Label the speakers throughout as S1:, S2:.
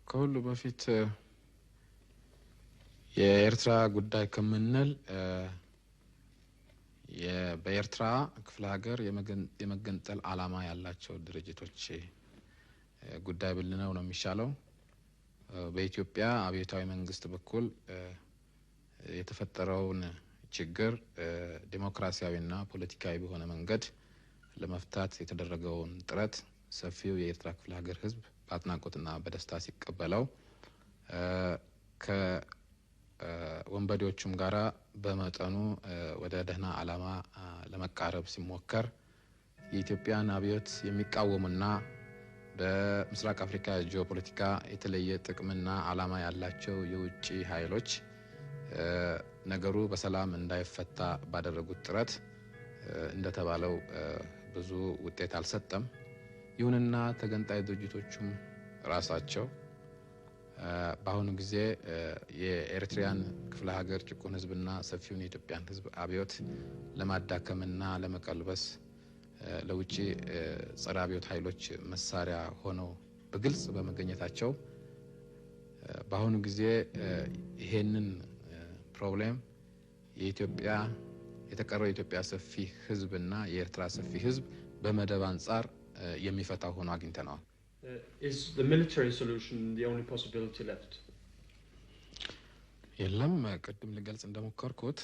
S1: ከሁሉ በፊት የኤርትራ ጉዳይ ከምንል በኤርትራ ክፍለ ሀገር የመገንጠል ዓላማ ያላቸው ድርጅቶች ጉዳይ ብንለው ነው የሚሻለው። በኢትዮጵያ አብዮታዊ መንግስት በኩል የተፈጠረውን ችግር ዲሞክራሲያዊና ፖለቲካዊ በሆነ መንገድ ለመፍታት የተደረገውን ጥረት ሰፊው የኤርትራ ክፍለ ሀገር ሕዝብ በአድናቆትና በደስታ ሲቀበለው፣ ከወንበዴዎቹም ጋራ በመጠኑ ወደ ደህና ዓላማ ለመቃረብ ሲሞከር፣ የኢትዮጵያን አብዮት የሚቃወሙና በምስራቅ አፍሪካ ጂኦፖለቲካ የተለየ ጥቅምና ዓላማ ያላቸው የውጭ ኃይሎች ነገሩ በሰላም እንዳይፈታ ባደረጉት ጥረት እንደተባለው ብዙ ውጤት አልሰጠም። ይሁንና ተገንጣይ ድርጅቶቹም ራሳቸው በአሁኑ ጊዜ የኤርትሪያን ክፍለ ሀገር ጭቁን ሕዝብና ሰፊውን የኢትዮጵያን ሕዝብ አብዮት ለማዳከምና ለመቀልበስ ለውጭ ጸረ አብዮት ኃይሎች መሳሪያ ሆነው በግልጽ በመገኘታቸው፣ በአሁኑ ጊዜ ይሄንን problem የኢትዮጵያ የተቀረው የኢትዮጵያ ሰፊ ሕዝብና የኤርትራ ሰፊ ሕዝብ በመደብ አንጻር የሚፈታው ሆኖ አግኝተነዋል።
S2: Is the military solution the only possibility left?
S1: የለም፣ ቅድም ልገልጽ እንደሞከርኩት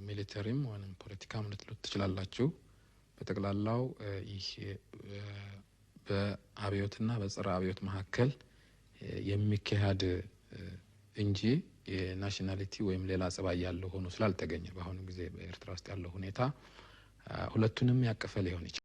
S1: military ም ወይም ፖለቲካም ልትሉት ትችላላችሁ። በጠቅላላው ይህ በአብዮትና በጸረ አብዮት መካከል የሚካሄድ እንጂ የ nationality ወይም ሌላ ጸባይ ያለው ሆኖ ስላልተገኘ፣ በአሁኑ ጊዜ በኤርትራ ውስጥ ያለው ሁኔታ ሁለቱንም ያቀፈ ሊሆን ይችላል።